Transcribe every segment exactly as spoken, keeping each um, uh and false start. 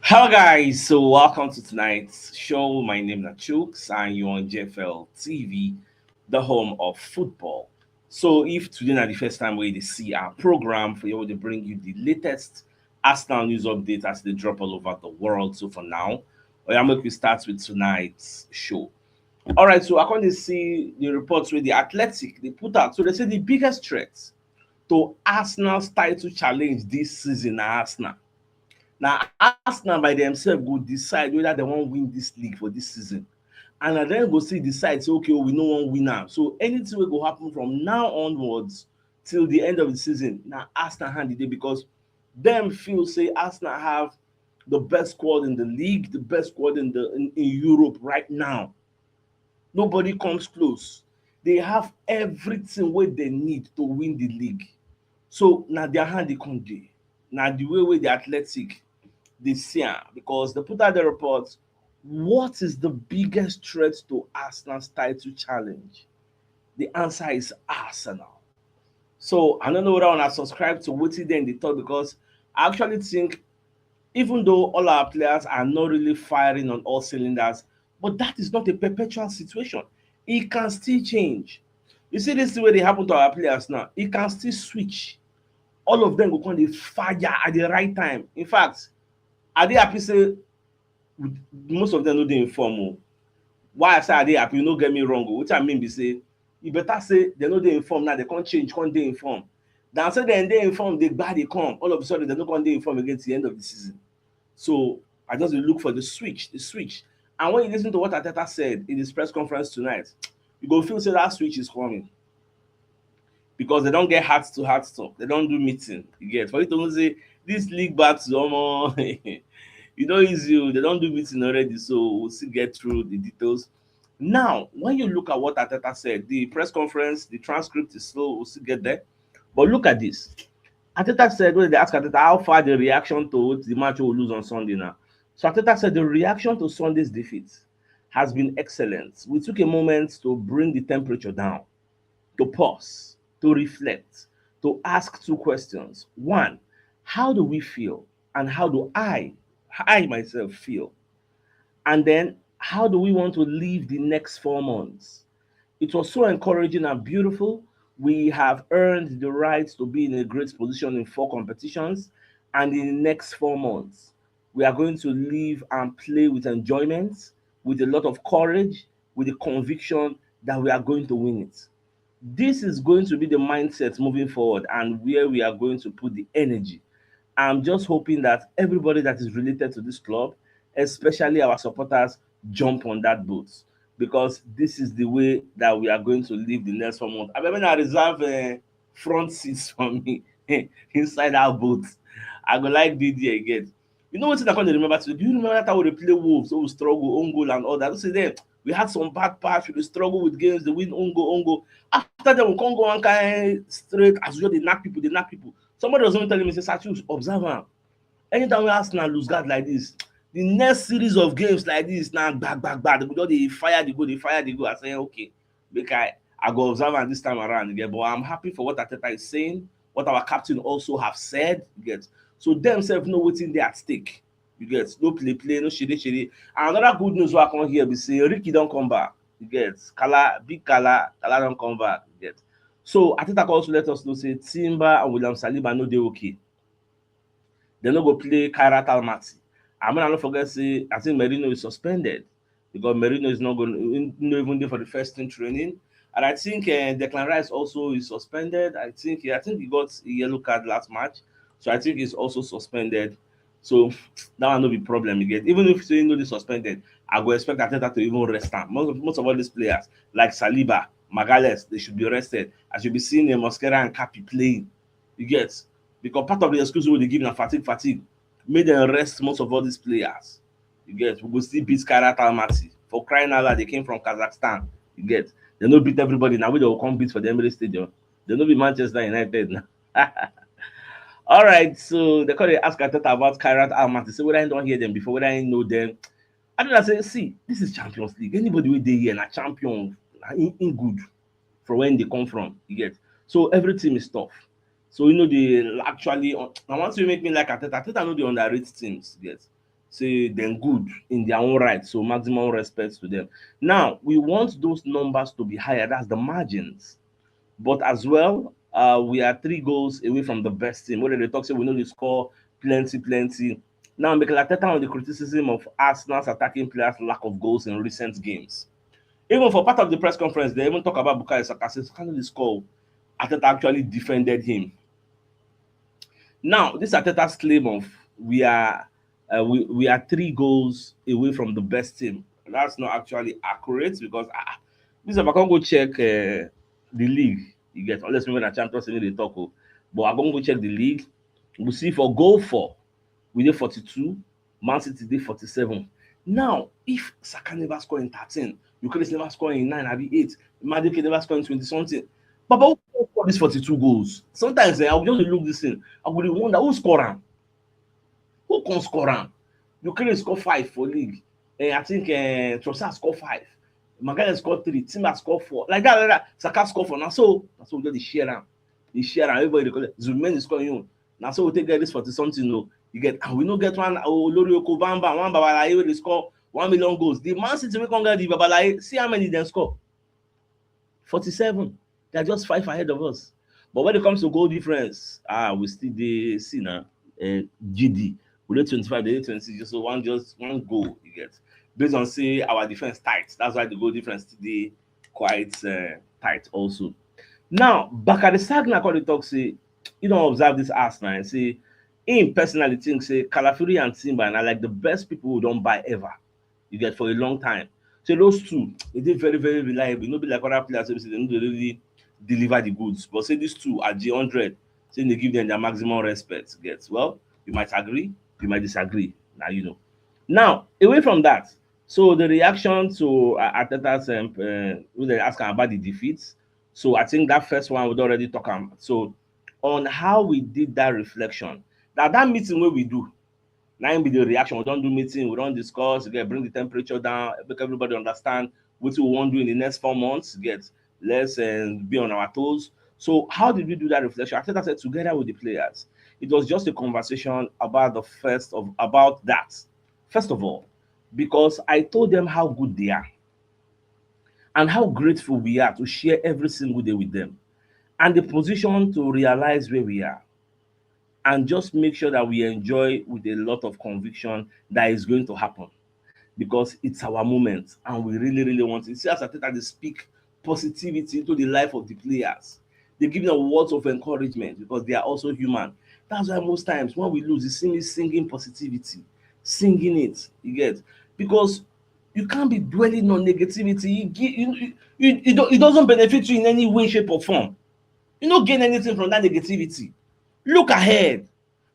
Hello guys, so welcome to tonight's show. My name is Chooks and you're on J F L T V, the home of football. So if today na the first time wey you dey see our program, for here we dey bring you the latest Arsenal news update as they drop all over the world. So for now, oya, make we start with tonight's show. All right, so I come dey see the reports wey The Athletic dey put out. So they say the biggest threat to Arsenal's title challenge this season na Arsenal. Now, Arsenal by themselves go decide whether they wan win this league for this season. And na dem go still decide say, "Okay, we no wan win am." So anything wey go happen from now onwards till the end of the season, na Arsenal hand e dey, because dem feel say Arsenal have the best squad in the league, the best squad in the, in, in Europe right now. Nobody comes close. They have everything wey they need to win the league. So na their hand e come dey. Na the way wey The Athletic dey see am, because they put out the report, "What is the biggest threat to Arsenal's title challenge?" The answer is Arsenal. So I don't know whether una subscribe to wetin dem dey talk, because I actually think, even though all our players are not really firing on all cylinders, but that is not a perpetual situation. It can still change. You see this thing wey dey happen to our players now, it can still switch. All of them go come dey fire at the right time. In fact, I dey happy say most of them no dey in form o. Why I say I dey happy, no get me wrong o. Wetin I mean be say, e better say dem no dey in form now, dem come change, come dey in form, than say dem dey in form, dey gba dey come, all of a sudden dem no come dey in form again till the end of the season. So I just dey look for the switch, the switch. And when you listen to what Arteta said in his press conference tonight, you go feel say that switch is coming, because they don get heart to heart talk. They don do meeting. You get, for you to know say this league battle, omo, e no easy o. They don do meeting already, so we'll still get through the details. Now, when you look at what Arteta said, the press conference, the transcript is slow. We'll still get there. But look at this. Arteta said, when they ask Arteta how far the reaction to the match we lose on Sunday now. So Arteta said the reaction to Sunday's defeat has been excellent. We took a moment to bring the temperature down, to pause, to reflect, to ask two questions. One, how do we feel? And how do I, I myself feel? And then, how do we want to live the next four months? It was so encouraging and beautiful. We have earned the right to be in a great position in four competitions. And in the next four months, we are going to live and play with enjoyment, with a lot of courage, with the conviction that we are going to win it. This is going to be the mindset moving forward and where we are going to put the energy. I'm just hoping that everybody that is related to this club, especially our supporters, jump on that boat, because this is the way that we are going to live the next four months. I mean, I reserve uh, front seats for me inside our boat. I go like be there again. You know what I can remember today? Do you remember that time we dey play Wolves, we struggle, own goal and all that? You see there, we had some bad patch, we dey struggle with games, they win own goal, own goal. After that, we can't go one kind straight as usual, they knock people, they knock people. Somebody was even telling me, say, "Sachus, observe am. Anytime we Arsenal lose guard like this, the next series of games like this, now back, back, back, they go just dey fire the goal, dey fire the goal." I say, "Okay, make I, I go observe am this time around again." But I'm happy for what Arteta is saying, what our captain also have said. You get, so themselves know wetin dey at stake. You get, no play play, no shiri shiri. And another good news wey I come hear be say Ricky don come back. You get, Kala, big Kala, Kala don come back. You get, so Arteta come also let us know say Timber and William Saliba no dey okay. They no go play Khairat Almaty. I mean, I don't forget say I think Merino is suspended, because Merino is not going to, no even there for the first team training. And I think uh, Declan Rice also is suspended. I think I think he got a yellow card last match, so I think he's also suspended. So that one no be problem again. Even if say no dey suspended, I go expect Arteta to even rest am. Most of, most of all these players like Saliba, Magalhaes, they should be rested. I should be seeing a Mosquera and Kapi playing. You get, because part of the excuse we dey give na fatigue, fatigue. Make them rest most of all these players. You get, we go still beat Khairat Almaty. For crying out loud, they came from Kazakhstan. You get, they no beat everybody. Now we dey come beat for the Emirates Stadium. They no be Manchester United now. All right, so they call they ask Arteta about Khairat Almaty. Say whether I don't hear them before, whether I know them. I don't say, see, this is Champions League. Anybody with dey here na champion, na in, in good from when they come from. You get, so every team is tough. So you know they actually. I want to make me like Arteta. Arteta know they underrate teams. You get, say dem good in their own right. So maximum respect to them. Now, we want those numbers to be higher. That's the margins. But as well, uh, we are three goals away from the best team. Whether they talk say we know they score plenty, plenty. Now, Mikel Arteta on the criticism of Arsenal's attacking players' lack of goals in recent games. Even for part of the press conference, they even talk about Bukayo Saka. Say Saka no dey score. Arteta actually defended him. Now, this Arteta's claim of we are uh, we, we are three goals away from the best team. That's not actually accurate because ah, this I can't go check uh, the league. You get, unless maybe na Champions League they talk, oh. But I can't go check the league. We see for goal four, we did forty-two, Man City did forty-seven. Now, if Saka never score in thirteen, Eucharist never score in nine, I be eight, Madueke never score in twenty something. But, but who score these forty-two goals? Sometimes eh, I will just look this thing. I will wonder who score am. Who can score am? Eucharist score five for league. Eh, I think uh, Trossard score five. Magalhaes score three. Timber score four. Like that, like that. Saka score four. Now so, now so we just share am. They share am. Everybody dey call it. Zubimendi score you. Now so we take get this forty something. No, you get. And we no get one. Oh, Lori Oko Bamba, one Babalaye wey dey score one million goals. The Man City wey come get the Babalaye. See how many dem score. Forty-seven. They are just five ahead of us. But when it comes to goal difference, ah, we still dey see now. Uh, G D. We dey twenty-five, they dey twenty-six. Just so one, just one goal you get. Based on say our defense tight, that's why the goal difference still dey quite uh, tight also. Now, Bakary Sagna come dey talk say you don't observe this Arsenal and say him personally think say Calafiori and Timber are like the best people who don't buy ever. You get for a long time. So those two, they did very, very reliable. No be like other players, so they don't really deliver the goods. But say these two at G hundred, say they give them their maximum respect. Get well, you might agree, you might disagree. Now you know. Now, away from that, so the reaction to uh, Arteta's um, uh, when they ask about the defeats. So I think that first one would already talk am. So on how we did that reflection, that that meeting where we do, now be the reaction. We don't do meeting, we don't discuss, again, bring the temperature down, make everybody understand what we want to do in the next four months. Get, let's uh, be on our toes. So how did we do that reflection? I think I said together with the players, it was just a conversation about the first of about that. First of all, because I told them how good they are and how grateful we are to share every single day with them and the position to realize where we are and just make sure that we enjoy with a lot of conviction that is going to happen because it's our moment and we really, really want it. See, as I take that, they speak positivity into the life of the players. They give them words of encouragement because they are also human. That's why most times when we lose, you see me singing positivity, singing it. You get, because you can't be dwelling on negativity. It, it, it, it doesn't benefit you in any way, shape, or form. You don't gain anything from that negativity. Look ahead.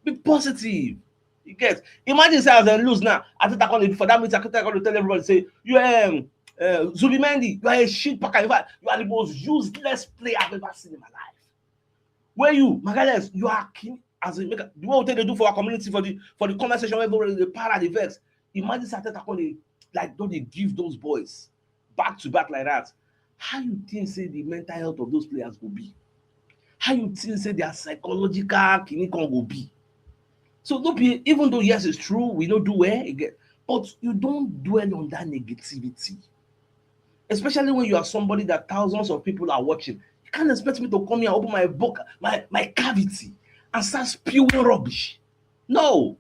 Be positive. You get. Imagine say as I lose now, I think I call it for that meeting. I think I call to tell everybody say you um uh, Zubimendi, you are a shit packer. In fact, you are the most useless player I've ever seen in my life. Where you, Magalhaes, you are king as a maker. The way they do for our community for the for the comment section, everybody the para the vex. Imagine say I think I call it like don't they give those boys back to back like that? How you think say the mental health of those players will be? How you think say their psychological clinical will be? So don't be, even though yes, it's true, we don't do well again, but you don't dwell on that negativity. Especially when you are somebody that thousands of people are watching. You can't expect me to come here, open my book, my, my cavity, and start spewing rubbish. No,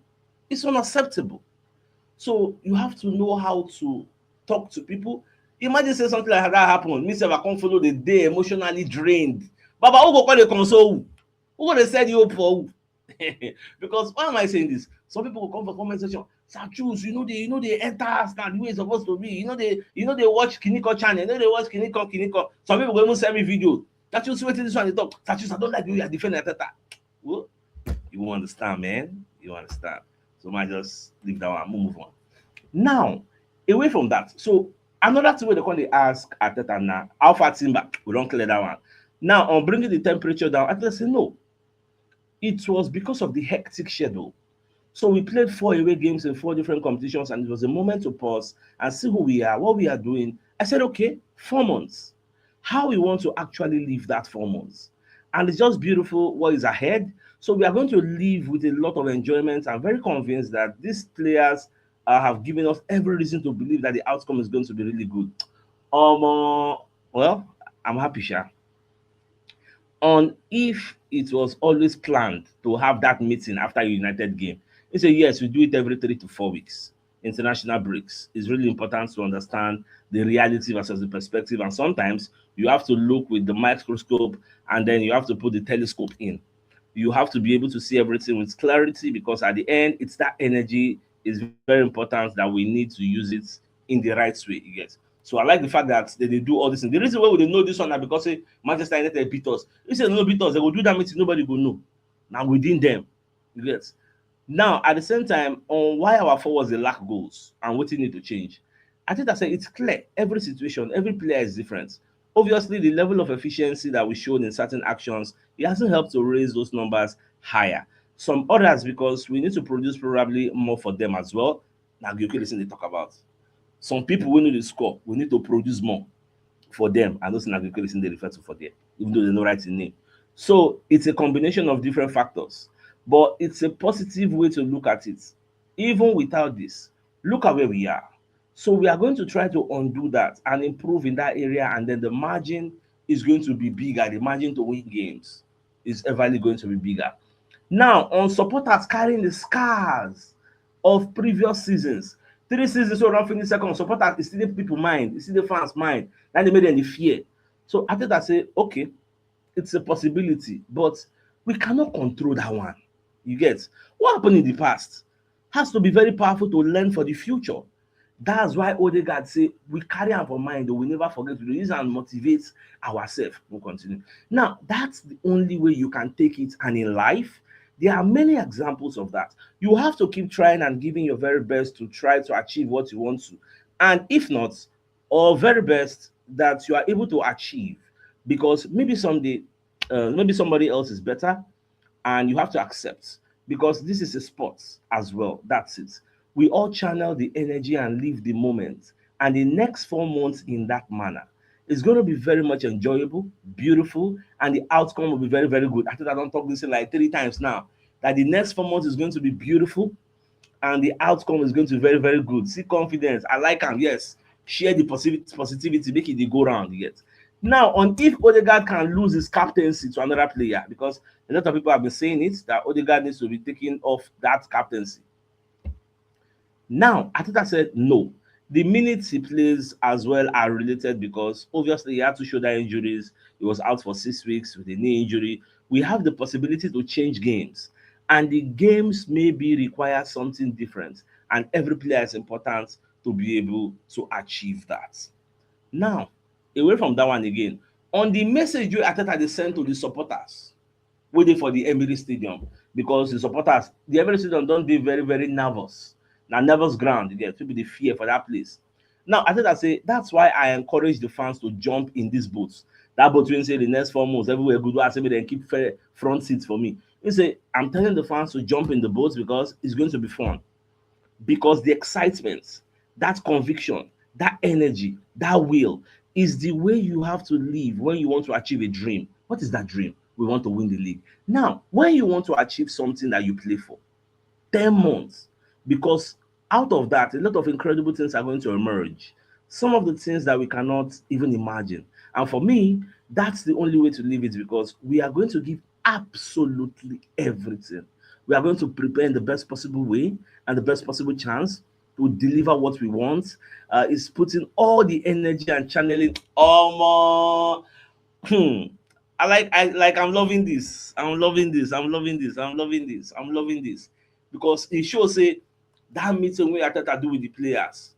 it's unacceptable. So you have to know how to talk to people. Imagine say something like that happen. Me say I come follow the day emotionally drained. Baba, who go call the console? Who go dey send you up for who? Because why am I saying this? Some people will come for comment section. Sir Choose, you know they you know they enter us now the way it's supposed to be. You know they you know they watch Kiniko channel, you know they watch Kiniko Kiniko. Some people go even send me video. That you see what this one they talk. Sir Choose, I don't like the way you are defending Arteta. Well, you won't understand, man. You understand. So I just leave that one. Move on. Now, away from that, so another thing where they come they ask Arteta now, how far Timber? We don't clear that one. Now, on bringing the temperature down, Arteta say no. It was because of the hectic schedule. So we played four away games in four different competitions, and it was a moment to pause and see who we are, what we are doing. I said, okay, four months. How we want to actually live that four months. And it's just beautiful what is ahead. So we are going to live with a lot of enjoyment. I'm very convinced that these players uh, have given us every reason to believe that the outcome is going to be really good. Um, uh, well, I'm happy, sha. On if it was always planned to have that meeting after a United game, he said, yes, we do it every three to four weeks. International breaks. It's really important to understand the reality versus the perspective. And sometimes you have to look with the microscope, and then you have to put the telescope in. You have to be able to see everything with clarity, because at the end, it's that energy is very important that we need to use it in the right way. You get? So I like the fact that they, they do all this. And the reason why we dey know this one na because say Manchester United beat us. If say no beat us, they go do that meeting, nobody go know. Now within them, you get? Now, at the same time, on why our forwards dey lack goals and wetin need to change, I think I say it's clear. Every situation, every player is different. Obviously, the level of efficiency that we showed in certain actions, it hasn't helped to raise those numbers higher. Some others, because we need to produce probably more for them as well. Now, Gyökeres dey talk about some people wey no dey score, we need to produce more for them. And those things na Gyökeres dey refer to for there, even though they no write his name. So it's a combination of different factors, but it's a positive way to look at it. Even without this, look at where we are. So we are going to try to undo that and improve in that area, and then the margin is going to be bigger. The margin to win games is everly going to be bigger. Now, on supporters carrying the scars of previous seasons, three seasons wey we don finish second, supporters is still the people mind, it's still the fans mind. That dey make them dey fear. So Arteta say, okay, it's a possibility, but we cannot control that one. You get? What happened in the past has to be very powerful to learn for the future. That's why Odegaard say we carry am for mind, we never forget, we use and motivate ourselves. We'll continue. Now, that's the only way you can take it. And in life, there are many examples of that. You have to keep trying and giving your very best to try to achieve what you want to. And if not, or very best that you are able to achieve, because maybe someday, uh, maybe somebody else is better, and you have to accept, because this is a sport as well. That's it. We all channel the energy and live the moment. And the next four months in that manner, it's going to be very much enjoyable, beautiful, and the outcome will be very, very good. I think I don't talk this thing like three times now, that the next four months is going to be beautiful and the outcome is going to be very, very good. See confidence. I like am. Yes. Share the positivity, make it go round. Yes. Now, on if Odegaard can lose his captaincy to another player, because a lot of people have been saying it, that Odegaard needs to be taken off that captaincy. Now, Arteta said no. The minutes he plays as well are related, because obviously he had two shoulder injuries. He was out for six weeks with a knee injury. We have the possibility to change games, and the games maybe require something different, and every player is important to be able to achieve that. Now, away from that one again, on the message wey Arteta dey send to the supporters wey dey for the Emirates Stadium, because the supporters, the Emirates Stadium don dey very, very nervous. Na nervous ground, you get, people dey fear for that place. Now, Arteta say that's why I encourage the fans to jump in these boats. That boat wey say the next four months, everywhere good, I say make dem keep front seats for me. He say, I'm telling the fans to jump in the boats because it's going to be fun. Because the excitement, that conviction, that energy, that will is the way you have to live when you want to achieve a dream. What is that dream? We want to win the league. Now, when you want to achieve something that you play for, ten months, because out of that, a lot of incredible things are going to emerge. Some of the things that we cannot even imagine. And for me, that's the only way to live it, because we are going to give absolutely everything. We are going to prepare in the best possible way and the best possible chance to deliver what we want. Uh, is putting all the energy and channeling. Oh, hmm. I like, I like, I'm loving this. I'm loving this. I'm loving this. I'm loving this. I'm loving this. Because it shows say that meeting wey Arteta do with the players,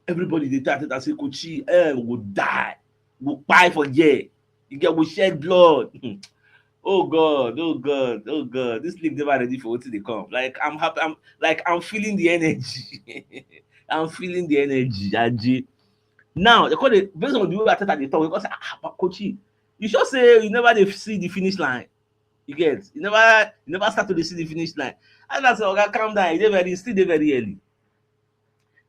everybody dey tell Arteta say, Coachy, eh, we go die. We go kpai for here. You get, we shed blood. Oh God, oh God, oh God. This league never ready for wetin dey come. Like, I'm happy. I'm like, I'm feeling the energy. I'm feeling the energy, Aji. Now, they call it based on the way Arteta dey talk. They call say, ah, but Coachy, you sure say you never dey see the finish line? You get? You never, you never start to dey see the finish line. And that's, Oga, calm down. E dey very, e still dey very early.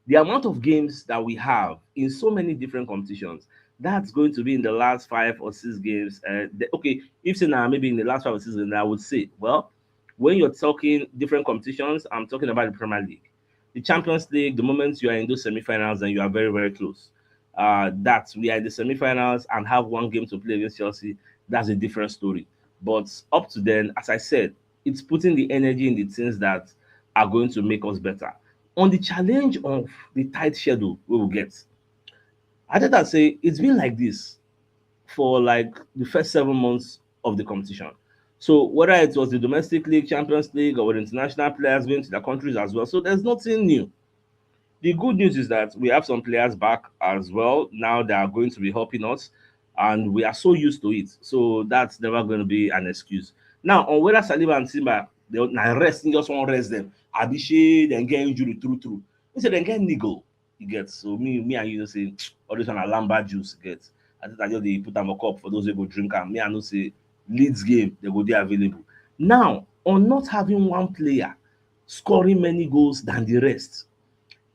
The amount of games that we have in so many different competitions, that's going to be in the last five or six games. Uh, the, okay, if say now maybe in the last five or six games, I would say, well, when you're talking different competitions, I'm talking about the Premier League. The Champions League, the moment you are in those semi-finals, then you are very, very close. Uh, that we are in the semi-finals and have one game to play against Chelsea, that's a different story. But up to then, as I said, it's putting the energy in the things that are going to make us better. On the challenge of the tight schedule we will get, Arteta say it's been like this for, like, the first seven months of the competition. So whether it was the domestic league, Champions League, or with international players going to their countries as well, so there's nothing new. The good news is that we have some players back as well. Now they are going to be helping us, and we are so used to it. So that's never going to be an excuse. Now, on whether Saliba and Timber, they na rest, just wan rest them. Abi shey dem get injury true true. He say dem get niggle. You get? So me, me and you know say all this one na lamba juice, you get? I think I just dey put am for cup for those wey go drink am. Me, I know say Leeds game, they go dey available. Now, on not having one player scoring many goals than the rest,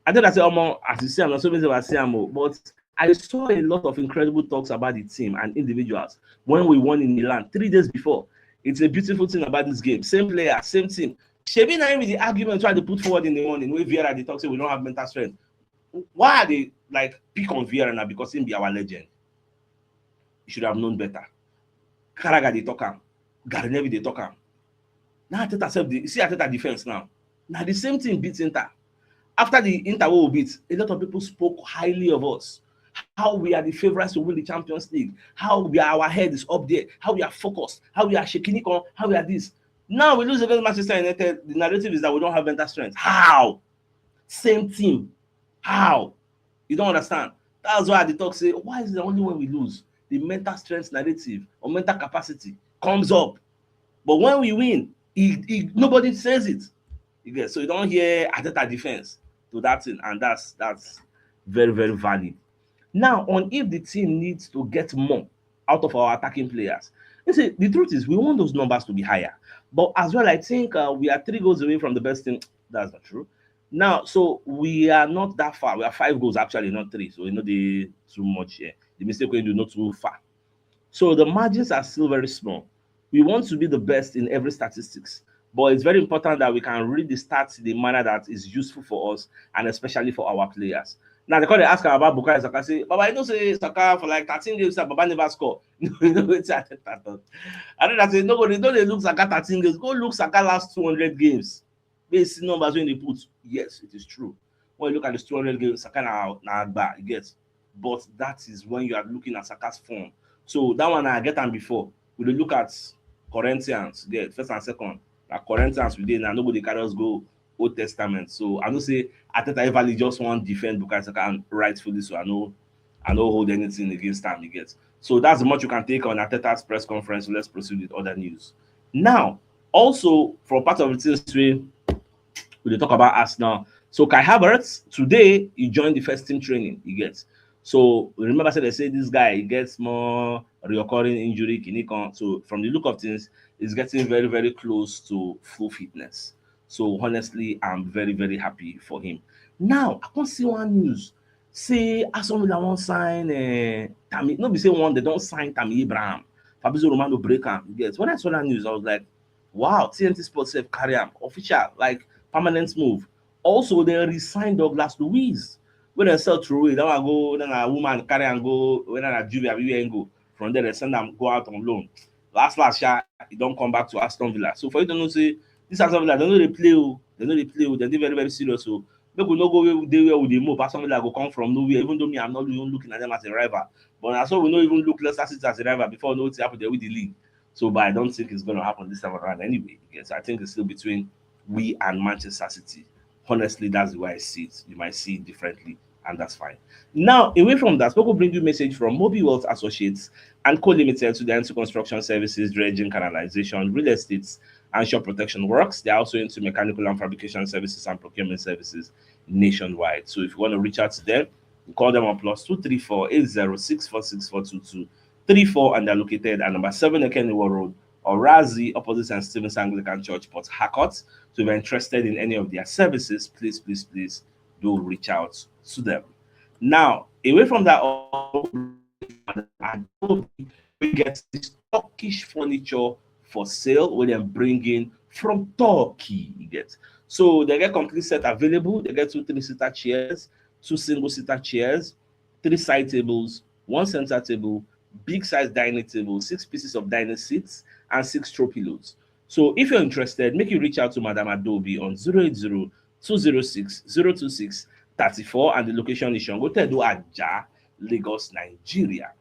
I think I say, omo, as you see am, na so many people see am o. But I saw a lot of incredible talks about the team and individuals when we won in Milan three days before. It's a beautiful thing about this game. Same player, same team. Shebi na him be the argument wey I dey put forward in the morning, wey Vieira dey talk say we don't have mental strength. Why I dey, like, pick on Vieira now? Because him be our legend. You should have known better. Carragher dey talk am. Gary Neville dey talk am. Now Arteta sef dey, see Arteta defense now. Now the same thing beat Inter. After the Inter wey we beat, a lot of people spoke highly of us. How we are the favourites to win the Champions League. How we are, our head is up there. How we are focused. How we are shaking it on. How we are this. Now we lose against Manchester United. The narrative is that we don't have mental strength. How? Same team. How? You don't understand. That's why I dey talk say, why is it only when we lose the mental strength narrative or mental capacity comes up? But when we win, e, e, nobody says it. You get? So you don't hear Arteta defense to that thing, and that's, that's very, very valid. Now, on if the team needs to get more out of our attacking players, you see, the truth is we want those numbers to be higher. But as well, I think, uh, we are three goals away from the best team. That's not true. Now, so we are not that far. We are five goals actually, not three. So you know, the too much here. The mistake we do not too far. So the margins are still very small. We want to be the best in every statistics, but it's very important that we can read the stats in a manner that is useful for us and especially for our players. Now they call, they ask about Bukayo Saka. Say, Baba, you know say Saka for, like, thirteen games, Baba never score. You know wetin Arteta talk? I know that say no go, they don't, they look Saka thirteen games. Go look Saka last two hundred games. Base numbers when they put. Yes, it is true. When you look at the two hundred games, Saka na, na agba, you get. But that is when you are looking at Saka's form. So that one I get am before. We dey look at Corinthians, get, first and second. Na Corinthians we dey now, no go dey carry us go Old Testament. So I know say Arteta everly just wan defend Bukayo Saka, and rightfully so. I know, I no hold anything against am, you get. So that's the much you can take on Arteta's press conference. Let's proceed with other news. Now, also, for part of the things we, we dey talk about Arsenal. So Kai Havertz, today, he joined the first team training, you get. So remember, say they say this guy, he gets more reoccurring injury, kini kan. So from the look of things, he's getting very, very close to full fitness. So honestly, I'm very, very happy for him. Now, I come see one news. Say Aston Villa wan sign, uh, Tammy. No be say one, they don't sign Tammy Abraham. Fabrizio Romano break am. You get? When I saw that news, I was like, wow, T N T Sports sef carry am. Official, like, permanent move. Also, they re-sign Douglas Luiz. When they sell Traore, that one go, then a woman carry and go, when a Juve, abi where him go. From there, they send am go out on loan. Last, last, sha, he don't come back to Aston Villa. So for you to know, say, this Aston Villa, they know they play, oh. They know they play, oh. They dey very, very serious. So make we no go where they, where we dey move. Aston Villa go come from nowhere. Even though me, I'm not even looking at them as a rival. But I saw we no even look Leicester City as a rival before. No, it happened there with the league. So, but I don't think it's going to happen this time around anyway. Yes, I think it's still between we and Manchester City. Honestly, that's the way I see it. You might see it differently, and that's fine. Now, away from that, we go bring you message from Mobi Wealth Associates and Co Limited to the into construction services, dredging, canalization, real estate, and shop protection works. They're also into mechanical and fabrication services and procurement services nationwide. So if you want to reach out to them, you call them on plus two three four eight zero six four six four two two three four, and they're located at number seven Ekeniwo Road, Orazi, opposite Saint Stephen's Anglican Church, Port Harcourt. So if you're interested in any of their services, please, please, please do reach out to them. Now, away from that, we get this Turkish furniture for sale wey dem bring in from Turkey, you get. So they get complete set available. They get two three-seater chairs, two single-seater chairs, three side tables, one center table, big size dining table, six pieces of dining seats, and six throw pillows. So if you're interested, make you reach out to Madam Adobe on zero eight zero two zero six zero two six thirty-four, and the location is Shango Tedo Aja, Lagos, Nigeria.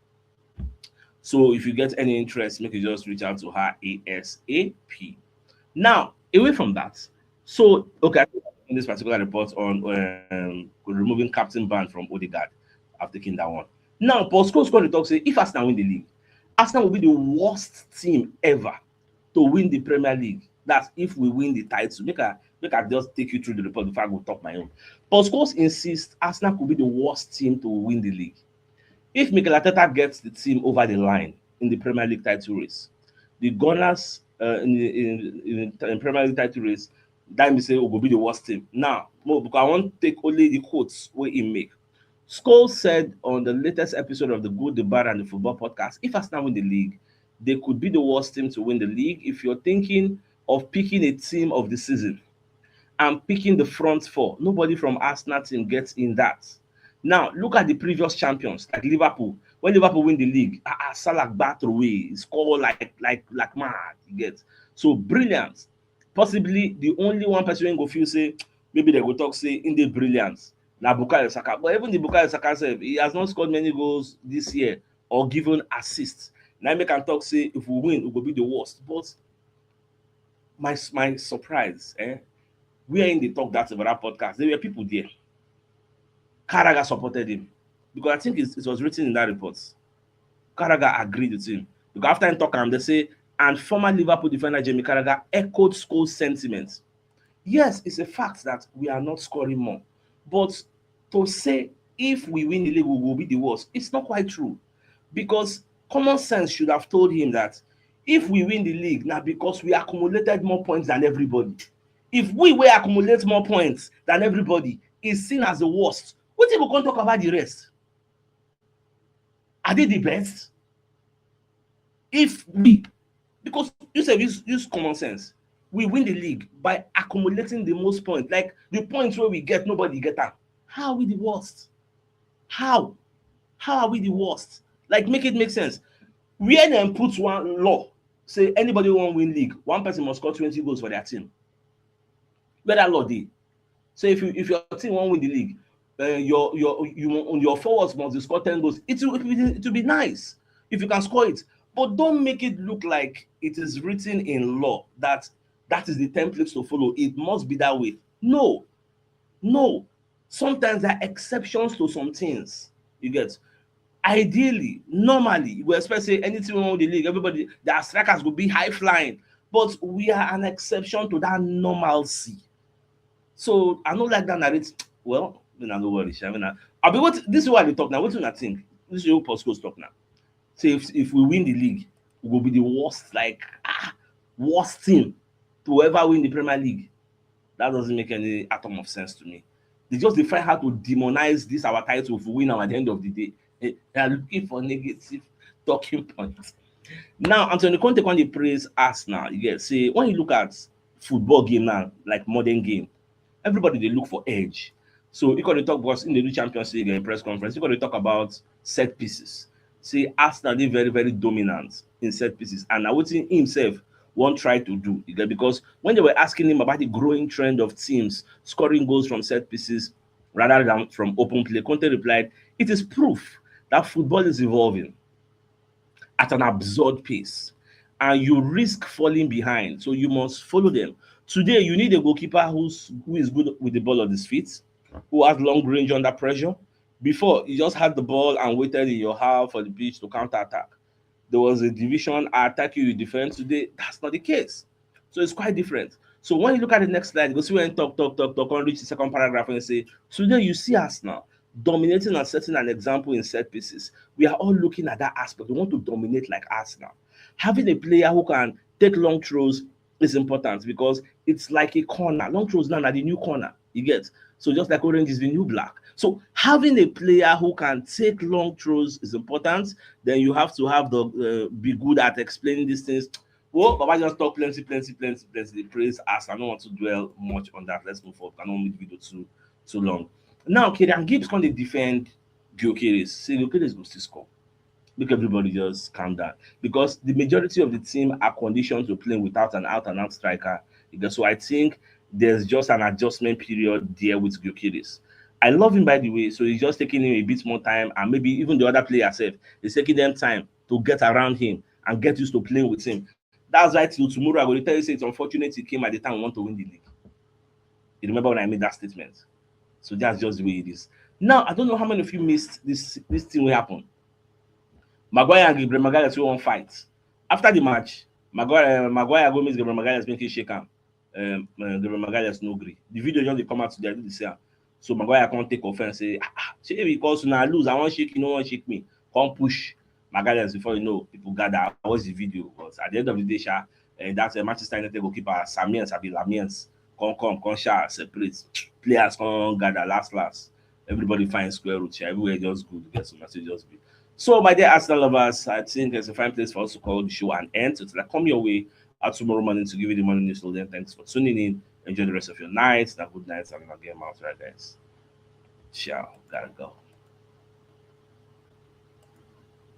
So if you get any interest, make you just reach out to her ASAP. Now, away from that, so okay, I think this particular report on um, removing captain ban from Odegaard. I've taken that one. Now, Paul Scholes going to talk say if Arsenal win the league, Arsenal will be the worst team ever to win the Premier League. That's if we win the title. Make I make I just take you through the report before I go talk my own. Paul Scholes insists Arsenal could be the worst team to win the league. If Mikel Arteta gets the team over the line in the Premier League title race, the Gunners uh, in, the, in, in, in Premier League title race, that means say we go be the worst team. Now, mo because I want take only the quotes wey he make. Scholes said on the latest episode of the Good, the Bad, and the Football podcast, if Arsenal win the league, they could be the worst team to win the league. If you're thinking of picking a team of the season and picking the front four, nobody from Arsenal team gets in that. Now, look at the previous champions, like Liverpool. When Liverpool win the league, ah, ah, Salah back away, score like like like mad. You get so brilliant. Possibly the only one person wey go feel say maybe they go talk say in the brilliant na Bukayo Saka. But even the Bukayo Saka sef, he has not scored many goals this year or given assists. Now make am talk say if we win, we go be the worst. But my my surprise, eh? Where in the talk that about that podcast, there were people there. Carragher supported him because I think it, it was written in that report. Carragher agreed with him because after him talk am, they say and former Liverpool defender Jamie Carragher echoed Scholes' sentiments. Yes, it's a fact that we are not scoring more, but to say if we win the league, we will be the worst, it's not quite true because common sense should have told him that if we win the league, now because we accumulated more points than everybody. If we will accumulate more points than everybody, is seen as the worst. What if we can't talk about the rest? Are they the best? If we, because you said use, use common sense, we win the league by accumulating the most points. Like the points where we get, nobody get them. How are we the worst? How? How are we the worst? Like make it make sense. Where then put one law say anybody won't win league, one person must score twenty goals for their team. Where that law dey? So if you if your team won't win the league, uh, your your you your forwards must score ten goals. It will it will be nice if you can score it, but don't make it look like it is written in law that that is the template to follow. It must be that way. No, no. Sometimes there are exceptions to some things. You get ideally, normally, you go expect say anything wrong with the league, everybody, their strikers will be high flying. But we are an exception to that normalcy. So I don't like that narrative. Well, then I no worry. I mean, I, I be what this is what they talk now. What do you think? This is what Paul Scholes talk now. Say if if we win the league, we will be the worst, like ah, worst team to ever win the Premier League. That doesn't make any atom of sense to me. They just define how to demonize this our title if we win at the end of the day. They are looking for negative talking points. Now, Antonio Conte when they praise Arsenal, yes. See, when you look at football game now, like modern game, everybody they look for edge. So you got to talk about in the new Champions League in press conference, you got to talk about set pieces. See, Arsenal they very very dominant in set pieces, and I would think himself won't try to do because when they were asking him about the growing trend of teams scoring goals from set pieces rather than from open play, Conte replied, "It is proof that football is evolving at an absurd pace, and you risk falling behind, so you must follow them." Today, you need a goalkeeper who's who is good with the ball at his feet, who has long range under pressure. Before, you just had the ball and waited in your half for the pitch to counter attack. There was a division, I attack you, you defend. Today, that's not the case. So it's quite different. So when you look at the next slide, you go see when talk, talk, talk, talk, on reach the second paragraph and say, today you see us now dominating and setting an example in set pieces. We are all looking at that aspect. We want to dominate like Arsenal. Having a player who can take long throws is important because it's like a corner. Long throws now are the new corner. You get so just like orange is the new black. So having a player who can take long throws is important. Then you have to have the uh, be good at explaining these things. Well, Baba just talk plenty, plenty, plenty, plenty. They praise us. I don't want to dwell much on that. Let's move forward. I don't want the video too too long. Now, Kieran Gibbs come dey defend Gyökeres. Say Gyökeres go still score. Make everybody just calm down, because the majority of the team are conditioned to playing without an out and out striker. So I think there's just an adjustment period there with Gyökeres. I love him, by the way, so it's just taking him a bit more time, and maybe even the other players sef, it's taking them time to get around him and get used to playing with him. That's why till tomorrow I go dey tell you say it's unfortunate he came at the time we want to win the league. You remember when I made that statement? So that's just the way it is. Now, I don't know how many of you missed this this thing wey happen. Maguire and Gabriel Magalhaes wey wan fight. After the match, Maguire, Maguire go meet Gabriel Magalhaes, make he shake am. Um, uh, Gabriel Magalhaes no gree. The video just dey come out today, I do the same. So Maguire come take offense, say, "Ah, ah, shey because una lose, I wan shake you, no wan shake me." Come push Magalhaes. Before you know, people gather, I watch the video. But at the end of the day, sha, eh, that's a Manchester United goalkeeper, Samiens, abi Lamiens, come, come, come, sha, separate. Players come gather, last, last. Everybody find square root, sha. Everywhere just good, get some message just be. So, my dear Arsenal lovers, I think it's a fine place for us to call the show an end. So, till I come your way out tomorrow morning to give you the morning news. So then, thanks for tuning in. Enjoy the rest of your night. Have a good night. And again, out, right, guys. Ciao. Gotta go.